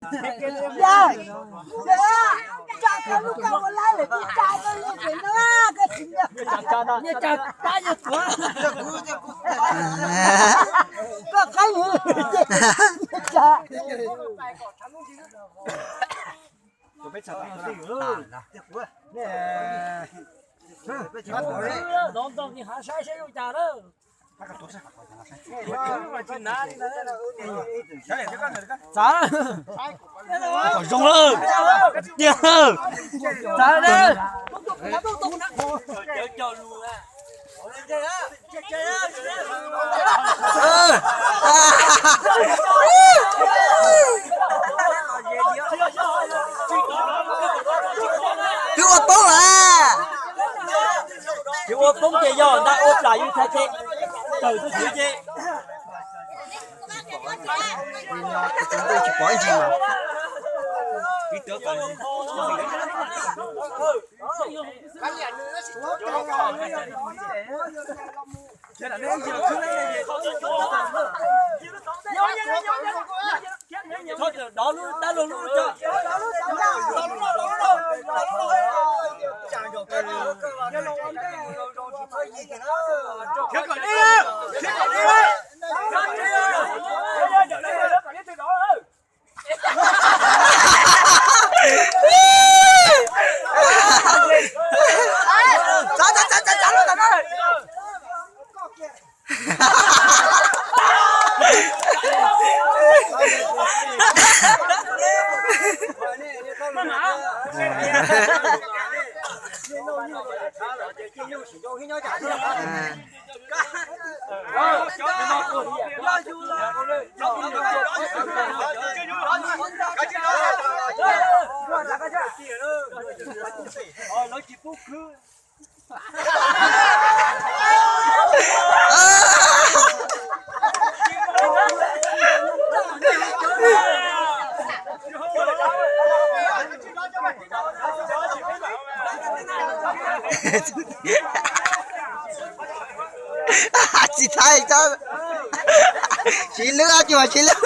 Yog, yog, tso koj lub koj ua laib lawm, tso koj lub pem no, koj tsis nyiam. Nyias tso pab nyias tuav. Koj qab nyias tso. Nov nto kiag hav saib saib zoo cas na. Txav, kom zoo lawm, tiag lawm. Txav na. Twb ua poob lawm. Twb ua poob ces yog ntag, ua plam yus txhais ces tawm tuaj xwb ces. Tsis pom ib ntsis mas. Tsis thaiv tso. Siv lwb, tsis mas siv lwb.